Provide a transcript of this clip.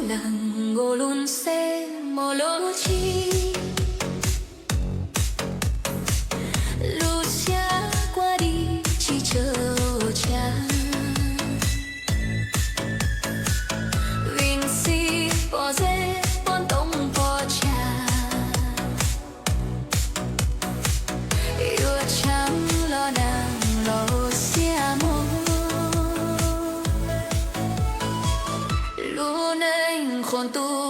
Leej nkaus lub ntsej muag lub txij, lub siab kuab dib tsis tshua tshav, vim txij pom zeb pom ntoo pom tshav, yuav tshav los neeg los xiab muag. Lub neej qhuas ntuj